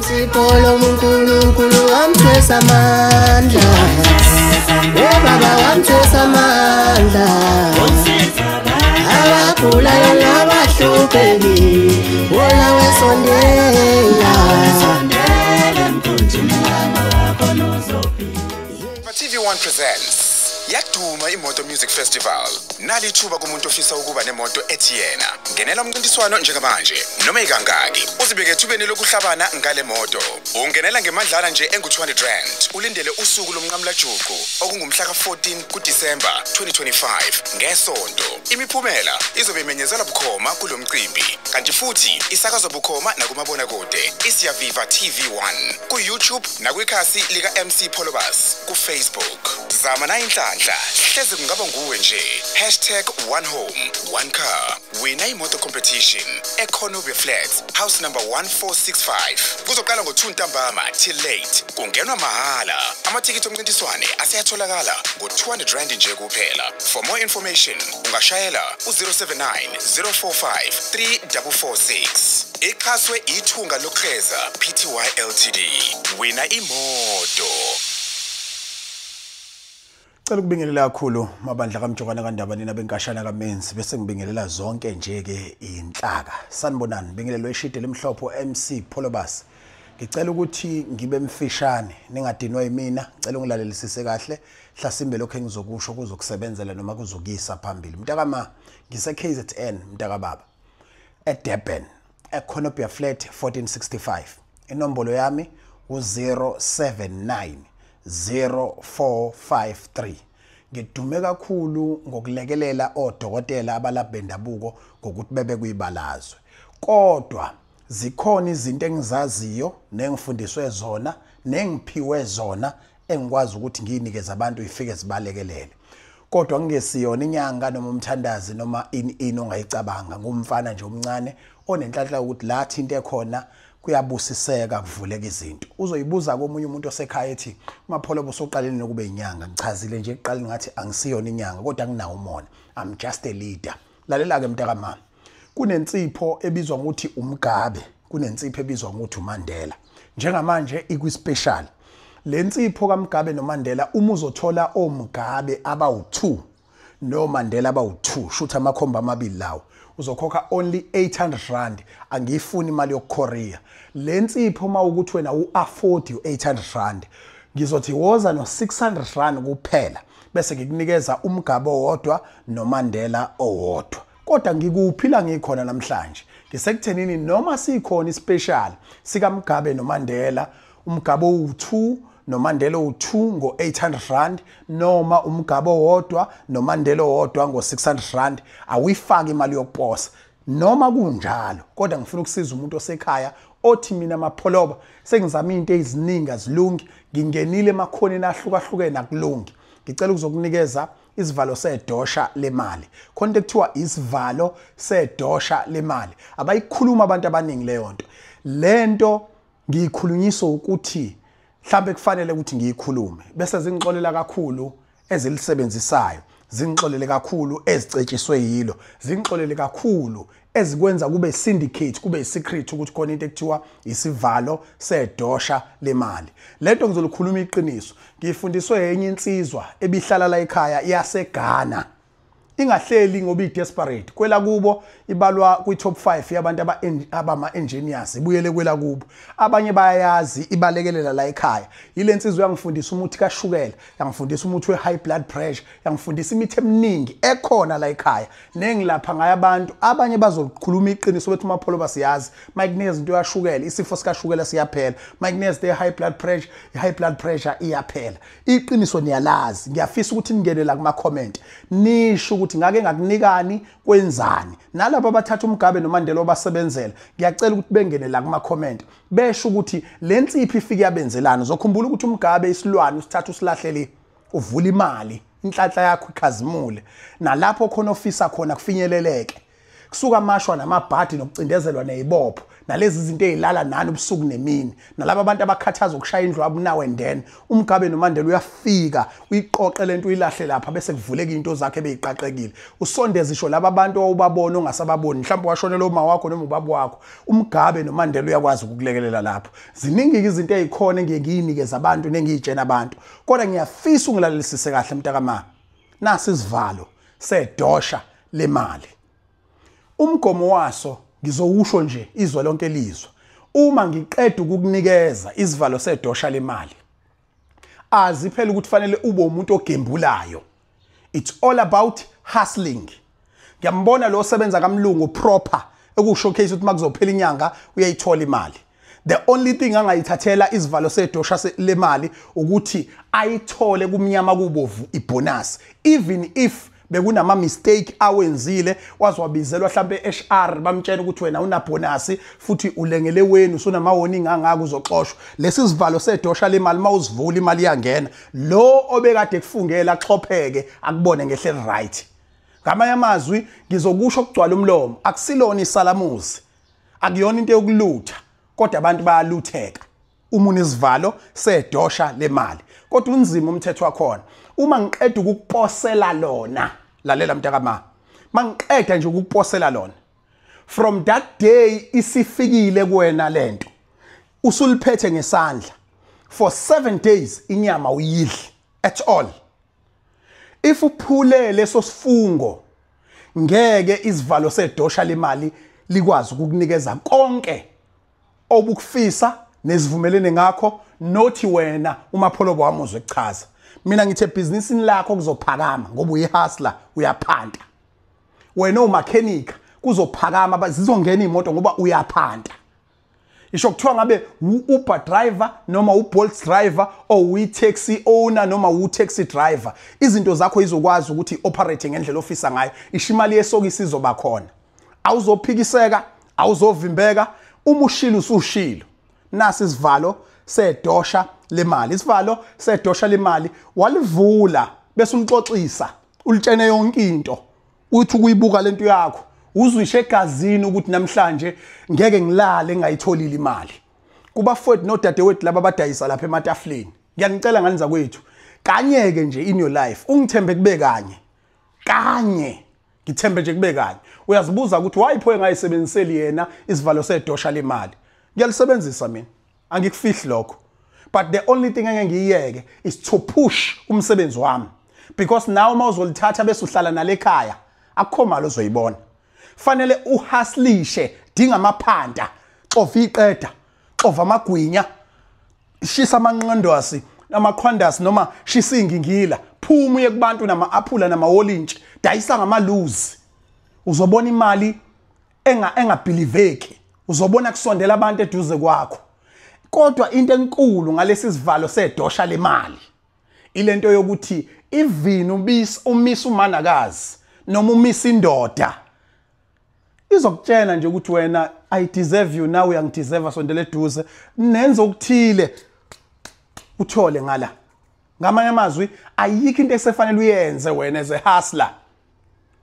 Sipolo uNkulunkulu wamthwesa amandla. Eh baba wamthwesa amandla. Abagulayo nabahluphekile wona wesondela. TV1 presents Yaduma Imoto Music Festival. Nali ithuba kumuntu ofisa ukuba nemoto ethi yena. Ngenela umncintiswano njengamanje noma ikangaki. Uzibeke ethubeni lokuhlabana ngale moto. Ungenela ngemadlana nje engu-200 rand. Ulindele usuku lomnqamulajuqu okungumhla ka-14 kuDisemba 2025 ngesonto. Imiphumela izobe imenyezelwa bukhoma kulo mcimbi. Kanti futhi isakazwa bukhoma nakumabonakude iSiyaviva TV1 ku-YouTube nakwikhasi lika MC Pholobas ku-Facebook. Zama na inhlanhla hleze kungaba nguwe nje. #one home one car. Wina imoto competition eCornubia Flats house number 1465. Kuzoqala ngo-2 ntambama till late. Kungenwa mahhala. Amathikithi omncintiswane aseyatholakala ngo-200 rand nje kuphela. For more information ungashayela u-079 045 3446. Ikhaswe ithunga lokuhleza Pty Ltd. Wina imoto. Cela ukubingelela kakhulu mabandla kaMjokwana kaNdaba nina benkashana kaMenzi bese ngibingelela zonke nje ke inhlaka. Sanibonani, bingelelo eshide lemhlopho MC Pholobas. Ngicela ukuthi ngibe mfishane ningadinwa yimina, ngicela ungilalelisise kahle. Hlasimbe lokho engizokusho kuzokusebenzela noma kuzokuyisa phambili. Mntakama ngise KZN mntaka baba. eDurban, eCornubia Flat 1465. Inombolo yami u079 0453. Ngidume kakhulu ngokulekelela odokotela abalapha bendabuko ngokuthi bebe kuyibalazwe. Kodwa zikhona izinto engizaziyo nengifundiswe zona nengiphiwe zona engikwazi ukuthi ngiyinikeze abantu ifike zibalekelele. Kodwa ngingesiyona inyanga noma umthandazi noma ini ongayicabanga, ngumfana nje omncane onenhlanhla ukuthi la thinto ekhona kuyabusiseka kuvuleka izinto. Uzoyibuza komunye umuntu osekhaya ethi uMapholoba usoqaleni nokube inyanga. Ngichazile nje ekuqaleni ngathi angisiyona inyanga kodwa nginawo umona. I'm just a leader. Lalela ke mntaka mama. Kunensipho ebizwa ngokuthi uMgabe, kunensipho ebizwa ngokuthi uMandela. Njengamanje ikwi special. Le nsipho kaMgabe noMandela uma uzothola oMgabe abawu2 noMandela abawu2, shutha amakhomba amabili lawo, uzokhokha only 800 rand. Angiyifuni imali yokucourier. Le nsipho uma ukuthi wena u-afford u-800 rand, ngizothi woza no-600 rand kuphela bese ngikunikeza uMgabe owodwa noMandela owodwa. Kodwa ngikuphi la ngikhona namhlanje? Ngisekuthenini noma sikhona ispecial sikaMgabe noMandela, uMgabe owu2 noMandela owu2 ngo-800 rand noma uMgabe owodwa noMandela owodwa ngo-600 rand, awuyifaki imali yokuposa. Noma kunjalo, kodwa ngifuna ukusiza umuntu osekhaya othi mina Mapholoba sengizama into eziningi azilungi, ngingenile emakhoneni ahlukahlukene akulungi. Ngicela ukuzokunikeza isivalo sedosha lemali. Khona into ekuthiwa isivalo sedosha lemali. Abayikhuluma abantu abaningi leyo nto. Lento ngiyikhulunyiswa ukuthi mhlambe kufanele ukuthi ngiyikhulume bese zingixolela kakhulu ezilisebenzisayo, zingixolele kakhulu ezicetshiswe yilo, zingixolele kakhulu ezikwenza kube syndicate, kube secret ukuthi khona into ekuthiwa isivalo sedosha lemali. Lento ngizolikhuluma iqiniso, ngifundiswe enye insizwa ebihlala la ekhaya yaseGhana. Ingahleli ngoba i-desperate kwela kubo, ibalwa kwi-top 5 yabantu abama-engineers, ibuyele kwela kubo. Abanye bayayazi ibalekelela la ekhaya. Yile nsizwa yangifundisa umuthi kashukela, yangifundisa umuthi we-high blood pressure, yangifundisa imithi eminingi ekhona la ekhaya nengilapha ngayo abantu. Abanye bazokhuluma iqiniso bethi uMapholoba siyazi, mayikunikeza into yashukela isifo sikashukela siyaphela, mayikunikeza i-high blood pressure, i-high blood pressure iyaphela. Iqiniso niyalazi. Ngiyafisa ukuthi ningene la kuma-comment nisho ukuthi ngake ngakunikani kwenzani. Nalabo abathatha uMgabe noMandela obasebenzela, ngiyacela ukuthi bengene la kuma comment besho ukuthi le nsipho ifike yabenzelana. Uzokhumbula ukuthi uMgabe isilwane usithatha usilahlele, uvula imali, inhlanhla yakho ikhazimule, nalapho khona ofisa khona kufinyeleleke. Kusuka amashwa namabhadi nokucindezelwa nezibopho Nalezi zinto ezilala nani ubusuku nemini, nalabo abantu abakhathaza ukushaya indlu yabo now and then, uMgabe noMandela uyafika uyiqoqe lento uyilahle lapha bese kuvuleka into zakhe beyiqaqekile. Usondeze isho laba abantu owubabona ongasababoni, mhlawumbe washonela uma wakho noma ubaba wakho, uMgabe noMandela uyakwazi ukukulekelela lapho. Ziningi izinto ezikhona engiye ngiyinikeza abantu nengiyitshena abantu, kodwa ngiyafisa ungilalelisise kahle mntakama. Nasi isivalo sedosha lemali, umgomo waso ngizowusho nje izwe lonke lizwe. Uma ngiqeda ukukunikeza isivalo sedosha lemali, azi phela ukuthi fanele ube umuntu ogembulayo. It's all about hustling. Ngiyambona lo osebenza kamlungu proper, ekushowcase ukuthi makuzophela inyanga uyayithola imali. The only thing angayithathela isivalo sedosha lemali ukuthi ayithole kumnyama kubovu ibonus, even if bekunama mistake awenzile waziwabizelwa mhlambe HR bamtshela ukuthi wena una bonus futhi ulengele wenu usunama warning angaka uzoxoshwa. Lesi sivalo sedosha lemali mawuzivula imali iyangena, lo obekade kufungela axhopheke akubone ngehle right. Ngamanye amazwi ngizokusho okugcwala umlomo, akusilona isalamuzi, akuyona into yokulutha, kodwa abantu bayalutheka uma unesivalo sedosha lemali. Kodwa unzima umthetho wakhona. Uma ngiqeda ukukuposela lona, lalela mntakama, mangiqeda nje ukukuposela lona, from that day isifikile kuwena lento, usuliphethe ngesandla for 7 days, inyama uyidli at all. If uphule leso sifungo, ngeke isivalo sedosha lemali likwazi ukukunikeza konke obukufisa nezivumelene ngakho, nothi wena uMapholoba wami uzwe kuchaza. Mina ngithe ebhizinisini lakho kuzophakama ngoba uyihustler, uyaphanta. Wena umakhenika kuzophakama, zizongena imoto ngoba uyaphanta. Isho kuthiwa ngabe u-Uber driver noma u-Bolt driver or uyi-taxi owner noma u-taxi driver, izinto zakho izokwazi ukuthi operate ngendlela ofisa ngayo. Isho imali yesokisi izoba khona, awuzophikiseka, awuzovimbeka. Uma ushilo usushilo. Nasi isivalo sedosha lemali. Isivalo sedosha lemali walivula bese ulixoxisa, ulitshene yonke into, uthi ukuyibuka lento yakho, uzwishe egazini ukuthi namhlanje ngeke ngilale ngayitholile imali. Kubafowethu nodadewethu laba abadayisa lapha ematafuleni, ngiyanicela ngani zakwethu, kanyeke nje in your life ungithembe kube kanye kanye, ngithembe nje kube kanye. Uyazibuza ukuthi why pho engayisebenziseli yena isivalo sedosha lemali? Ngiyalisebenzisa mina, angikufihli lokho, but the only thing engeke ngiyiyeke is to push umsebenzi wami, because now uma uzolithatha bese uhlala nalekhaya, akukho mali ozoyibona. Fanele uhaslishe, dinga amaphanta, xova iqeda, xova amagwinya, shisa amanqandwasi, amaqhwandasi, noma shisa ingingila, phuma uye kubantu nama-aphula namawolintshi, dayisa ngamaluzi. Uzobona imali engabhiliveki, uzobona kusondela abantu eduze kwakho. Kodwa into enkulu ngalesi sivalo sedosha lemali ilento yokuthi even umisa umanakazi noma umisa indoda, izokutshena nje ukuthi wena I deserve you now, uyangideserve, sondela eduze, nenze okuthile uthole ngala. Ngamanye amazwi ayikho into esefanele uyenze wena as a hustler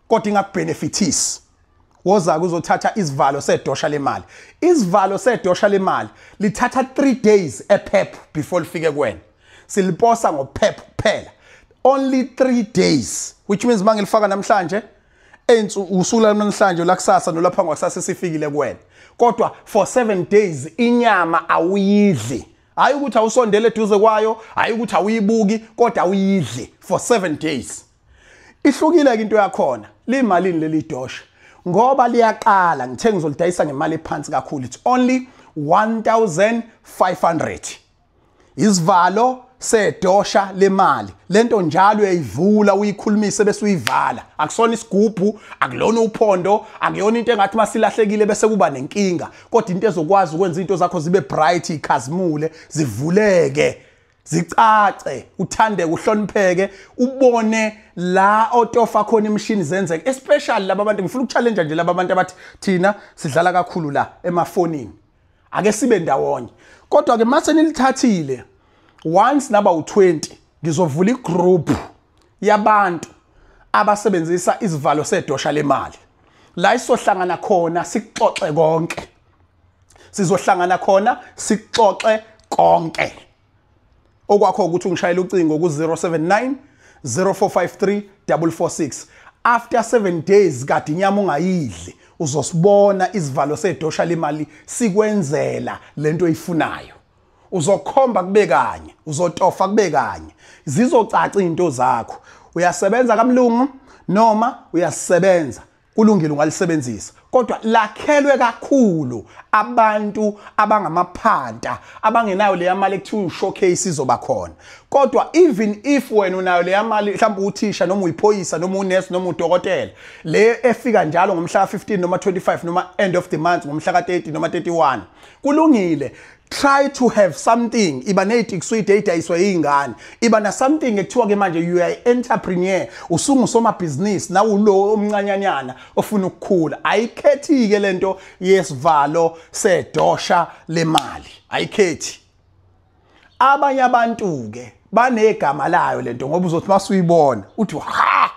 kodwa ingakubhenefithisi. Woza kuzothatha isivalo sedosha lemali. Isivalo sedosha lemali lithatha 3 days ePep before lifike kuwena. Siliposa ngoPep kuphela, only 3 days, which means mangilifaka namhlanje usuku namhlanje lakusasa nolapha ngakusasa sifikile kuwena. Kodwa for 7 days inyama awuyidli. Hayi ukuthi awusondele eduze kwayo, hayi ukuthi awuyibuki, kodwa awuyidli for 7 days. Ihlukile ke into yakhona, limalini leli dosha? Ngoba liyaqala, ngithe ngizolidayisa ngemali ephansi kakhulu, it's only 1500. Isivalo sedosha lemali, lento njalo uyayivula uyikhulumise bese uyivala. Akusona isigubhu, akulona uphondo, akuyona into engathi masilahlekile bese kuba nenkinga, kodwa into ezokwazi ukwenza into zakho zibe bright, ikhazimule, zivuleke, zicace, uthande, uhlonipheke, ubone la otofa khona imishini zenzeke. Especially laba bantu ngifuna ukuchallenge nje laba bantu abathi thina sidlala kakhulu la emafonini, ake sibe ndawonye. Kodwa ke mase nilithathile once naba u20, ngizovula igroup yabantu abasebenzisa isivalo sedosha lemali, la isohlangana khona sikuxoxe konke. Sizohlangana khona sixoxe konke. Okwakho ukuthi ungishayele ucingo ku 079 0453 446. After 7 days kade inyama ungayidli, uzosibona isivalo sedosha lemali sikwenzela lento oyifunayo. Uzokhomba kube kanye, uzotofa kube kanye, zizocaca izinto zakho. Uyasebenza kamlungu noma uyasebenza, kulungile ungalisebenzisa, kodwa lakhelwe kakhulu abantu abangamaphanta abangenayo leya mali ekuthiwa showcase izoba khona. Kodwa even if wena unayo leya mali, mhlawumbe uthisha noma uyiphoyisa noma unesi noma udokotela, le efika njalo ngomhla 15 noma 25 noma end of the month ngomhla ka30 noma 31, kulungile. Try to have something. Iba ney'tikiswidi ey'dayiswa yiy'ngane, iba na something ekuthiwa ke manje you are entrepreneur, usungusomabhizinisi nawe ulo omncanyanyana ofuna ukukhula. Ayikhethi-ke lento yesivalo sedosha lemali, ayikhethi. Abanye abantu-ke banegama layo lento, ngoba uzothi masuyibona uthi ha,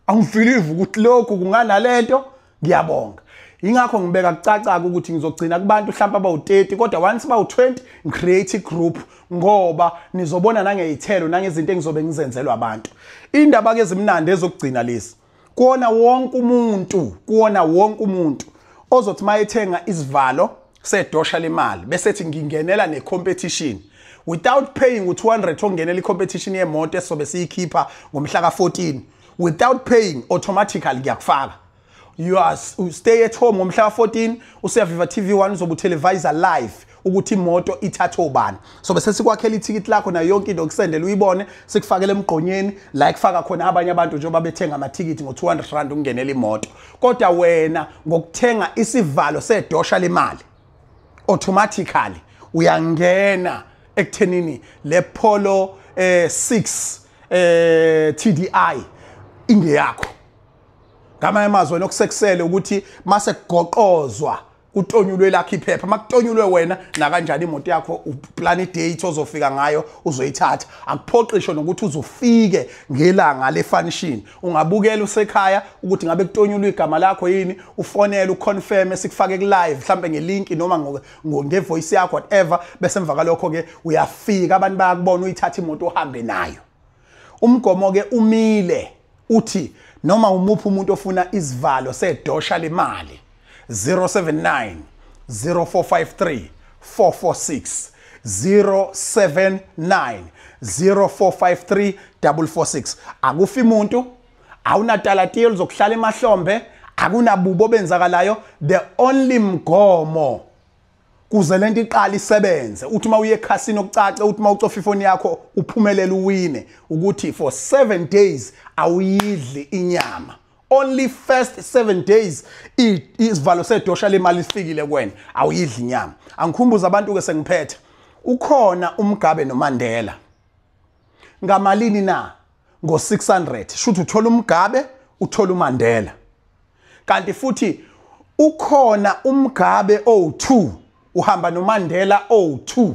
angifilivi ukuthi lokhu kunganalento. Ngiyabonga. Ingakho ngibeka kucaca ukuthi ngizogcina kubantu mhlawumbe abawu30, kodwa once bawu20 ngicreate group, ngoba nizobona nangezithelo nangezinto engizobe ngizenzelwa abantu. Indaba ke ezimnandi ezokugcina lezi, kuona wonke umuntu, kuona wonke umuntu ozothi mayethenga isivalo sedosha lemali bese ethi ngingenela necompetition without paying u200 ongenela icompetition yemoto esobe siyikhipha ngomhla ka14, without paying automatically ngiyakufaka. You are stay at home ngomhla ka14, uSiyaviva TV1 uzobe utelevisa live ukuthi imoto ithathwe ubani. So bese sikwakhela ithikithi lakho nayo yonke into okusendela uyibone, sikufakele emgqonyeni la ekufaka khona abanye abantu njengoba bethenga amathikithi ngo200 rand ukungenela imoto. Kodwa wena ngokuthenga isivalo sedosha lemali automatically uyangena ekuthenini le Polo 6 TDI ingeyakho. Ngamanye amazwi wena okusekusele ukuthi mase kugoqozwa kutonyulwe lakho iphepha, makutonyulwe wena nakanjani imoto yakho, uplan idate ozofika ngayo uzoyithatha. Akuphoqisho nokuthi uzofike ngelanga le function. Ungabukela usekhaya ukuthi ngabe kutonyulwe igama lakho yini, ufonele uconfirm sikufake ku live mhlambe ngelink noma ngevoice yakho whatever, bese emva kalokho ke uyafika abantu bayakubona uyithatha imoto uhambe nayo. Umgomo ke umile uthi noma umuphi umuntu ofuna isivalo sedosha lemali, 079 0453 446, 079 0453 446. Akufi umuntu, awunatalatile uzokuhlala emahlombe, akunabubo obenzakalayo. The only mgomo kuze lento iqale isebenze, uthi uma uye ekhasini okucace, uthi uma ucofa ifoni yakho uphumelele uwine, ukuthi for 7 days awuyidli inyama. Only first 7 days isivalo sedosha lemali sifikile kuwena, awuyidli inyama. Angikhumbuza abantu ke sengiphethe, ukhona uMgabe noMandela. Ngamalini na? Ngo600. Shuthi uthola uMgabe, uthola uMandela. Kanti futhi ukhona uMgabe 02, uhamba noMandela 02.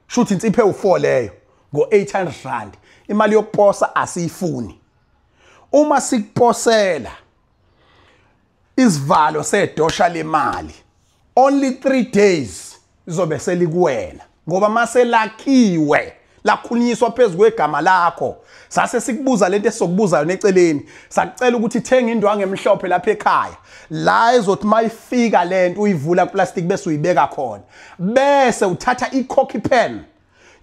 Shuthi insiphe u4 leyo ngo800 rand. Imali yokuposa asiyifuni. Uma sikuposela isivalo sedosha lemali, only 3 days izobe selikuwena, ngoba maselakhiwe lakhulunyiswa phezulu kwegama lakho. Sase sikubuza lento esizokubuza yona eceleni, sakucela ukuthi thenga indwangu emhlophe lapha ekhaya, la ezothi mayifika lento uyivula kuplastic bese uyibeka khona, bese uthatha i-cocky pen,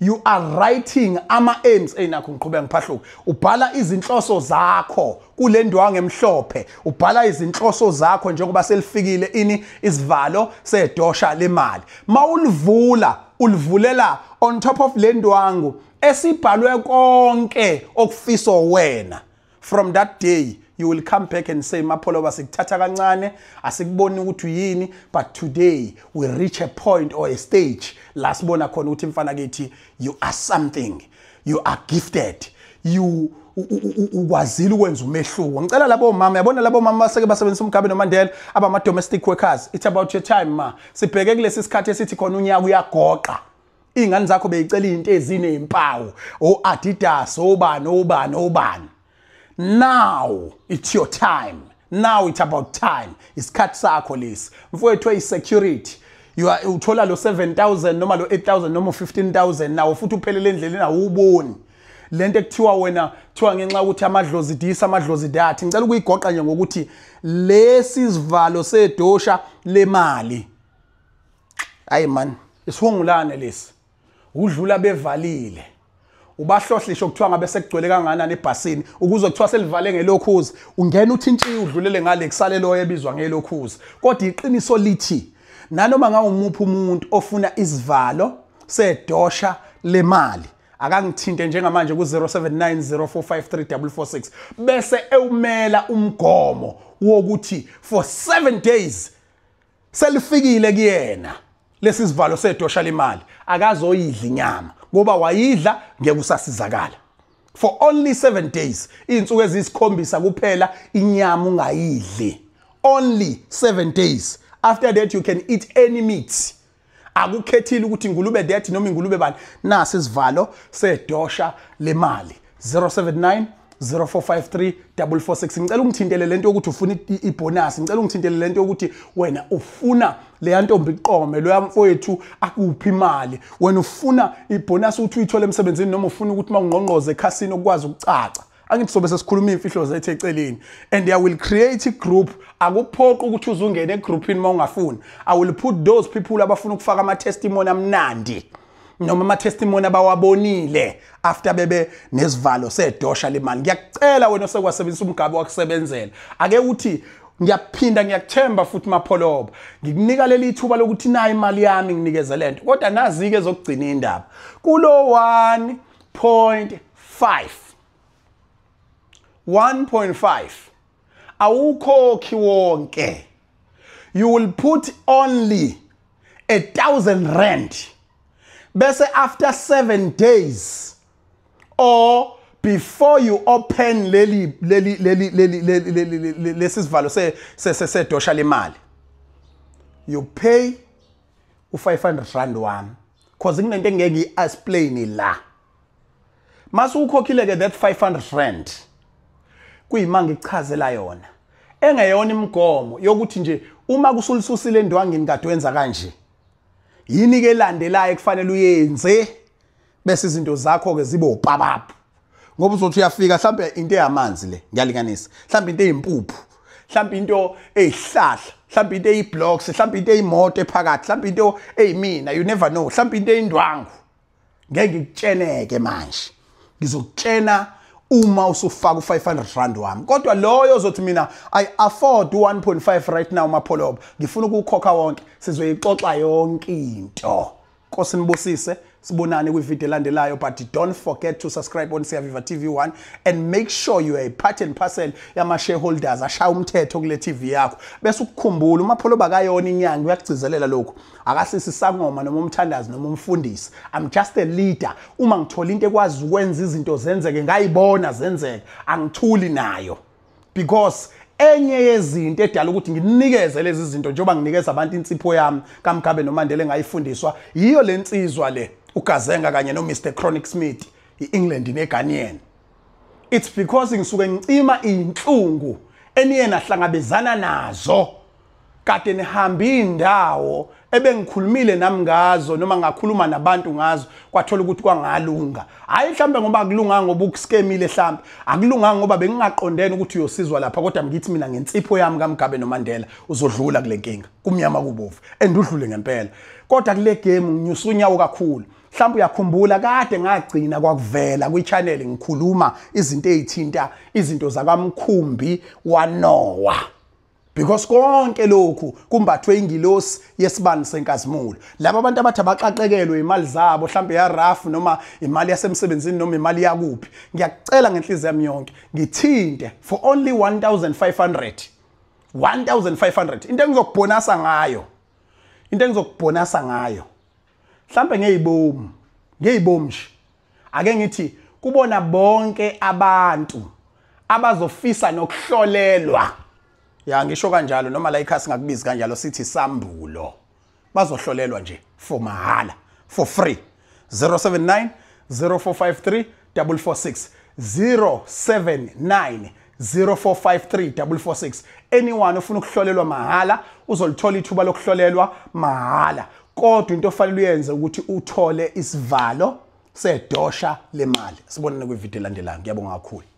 you are writing ama aims enakho. Ngiqhubeka ngiphahluka, ubhala izinhloso zakho kule ndwangu emhlophe, ubhala izinhloso zakho njengoba selifikile ini isivalo sedosha lemali. Mawulivula ulivulela on top of le ndwangu esibhalwe konke okufiso wena. From that day you will come back and say, Mapholoba sikuthatha kancane, asikuboni ukuthi uyini, but today we reach a point or a stage la sibona khona ukuthi mfana kithi you are something, you are gifted, you ukwazile ukwenza umehluko. Ngicela labo mama, yabona labo mama baseke basebenzisa uMgabe noMandela abama domestic workers, it's about your time ma. Sibheke kulesi sikhathi esithi khona unyaka uyagoqa, ingane zakho beyicela izinto ezinezimpawu, o Adidas, obani obani obani. Now it's your time. Now it's about time. Isikhathi sakho lesi. Mfowethu, security. You are uthola lo 7000 noma lo 8000 noma 15000 nawo futhi uphelele endleleni, awuboni lento ekuthiwa wena kuthiwa ngenxa ukuthi amadlozi disa amadlozi dathi. Ngicela ukuyigoqa nje ngokuthi lesi sivalo sedosha lemali, hayi man, isihungulane lesi, udlula bevalile, ubahlohlisho kuthiwa ngabe sekugcwele kanganani ebhasini ukuze kuthiwa selivale ngelokhuzi, ungena uthintshiwe udlulele ngale kusale lo ebizwa ngelokhuzi. Kodwa iqiniso lithi nanoma ngawumuphi umuntu ofuna isivalo sedosha lemali akangithinte njengamanje ku 0790453446 bese ewumela umgomo wokuthi for 7 days selifikile kuyena lesi sivalo sedosha lemali, akazoyidla inyama ngoba wayidla ngeke usasizakala. For only 7 days, insuku eziyisikhombisa kuphela inyama ungayidli. Only 7 days. After that you can eat any meat. Akukhethile ukuthi ingulube that noma ingulube bani. Nasi isivalo sedosha lemali 079 0453 446. Ngicela ungithintele lento yokuthi ufuna ibonus, ngicela ungithintele lento yokuthi wena ufuna leya ntombi iqome loya mfowethu akuphi imali, wena ufuna ibonus ukuthi uyithole emsebenzini noma ufuna ukuthi mawungqongqoze ekhasini okwazi ukucaca. Angithi sobe sesikhuluma imfihlo zethu eceleni, and I will create a group. Akuphoqi ukuthi uzungene egroupini mawungafuni. I will put those people abafuna ukufaka ama testimony amnandi noma ama testimony abawabonile after bebe nesivalo sedosha lemali. Ngiyakucela wena osekwasebenzisa umgabe wakusebenzela, ake uthi ngiyaphinda ngiyakuthemba futhi Mapholoba, ngikunika leli ithuba lokuthi nayi imali yami nginikeze lento. Kodwa nazi ke ezokugcina indaba kulo 1.5 1.5 awukhokhi wonke. You will put only 1,000 rand bese after 7 days or before you open leli leli leli leli leli lesi sivalo se sedosha lemali, you pay u500 rand wami, cause kunento engeke ngiyi-explain la. Mase ukhokhile ke that 500 rand, kuyima ngichazela yona engeyona imigomo yokuthi nje uma kusulisusile endwangini kade wenza kanje, yini ke elandelayo ekufanele uyenze bese izinto zakho ke zibe upapapa. Ngoba uzothi uyafika mhlambe into eyamanzi le, ngiyalinganisa, mhlambe into eyimpuphu, mhlambe into eyihlahla, mhlambe into eyiblocks, mhlambe into eyimoto ephakathi, mhlambe into eyimina, you never know, mhlambe into eyindwangu. Ngeke ngikutsheneke manje, ngizokutshena uma usufaka u500 rand wami. Kodwa loyo ozothi mina I afford 1.5 right now Mapholoba, ngifuna ukukhokha wonke, sizoyixoxa yonke into. Nkosi nibusise, sibonane kwivideo elandelayo, but don't forget to subscribe on Siyaviva TV1 and make sure you are a part and parcel yama shareholders ashaya umthetho kule TV yakho. Bese ukukhumbula uMapholoba akayona inyanga, uyakugcizelela lokho, akasisi sangoma noma umthandazi noma umfundisi. I'm just a leader. Uma ngithola into ekwazi ukwenza izinto zenzeke, ngayibona zenzeke, angithuli nayo, because enye yezinto edala ukuthi nginikeze lezi zinto njengoba nginikeza abantu insipho yami kaMgabe noMandela engayifundiswa yiyo lensizwa le uGazenga kanye no Mr Chronic Smith, iEngland neGhanaian. It's because ngisuke ngicima inhlungu eniyena hlangabezana nazo kade nihamba indawo ebengikhulumile nami ngazo noma ngakhuluma nabantu ngazo, kwathola ukuthi kwangalunga. Hayi mhlambe ngoba akulunganga ngoba ukuskemile, mhlambe akulunganga ngoba bengingaqondene ukuthi uyosizwa lapha, kodwa ngithi mina ngensipho yami kaMgabe noMandela uzodlula kule nkinga, kumnyama kubovu, and udlule ngempela. Kodwa kule game nginyusa unyawo kakhulu. Mhlawumbe uyakhumbula kade ngagcina kwakuvela kwi-channel ngikhuluma izinto ezithinta izinto zakamkhumbi waNoah, because konke lokhu kumbathwe ingilosi yesibani senkazimulo. Laba abantu abathi abaqaqekelwe imali zabo, mhlambe ya RAF noma imali yasemsebenzini noma imali yakuphi, ngiyakucela ngenhliziyo yami yonke ngithinte for only 1500 1500. Into engizokubonasa ngayo, into engizokubonasa ngayo mhlambe ngeyibomu, ngeyibomu nje, ake ngithi kubona bonke abantu abazofisa nokuhlolelwa, ya ngisho kanjalo noma la ikhasi ngakubizi kanjalo, sithi sambulo, bazohlolelwa nje for mahala, for free. 079 0453 446, 079 0453 446. Anyone ofuna ukuhlolelwa mahhala uzolithola ithuba lokuhlolelwa mahhala, kodwa into ofanele uyenze ukuthi uthole isivalo sedosha lemali. Sibonane kwivideo elandelayo. Ngiyabonga kakhulu.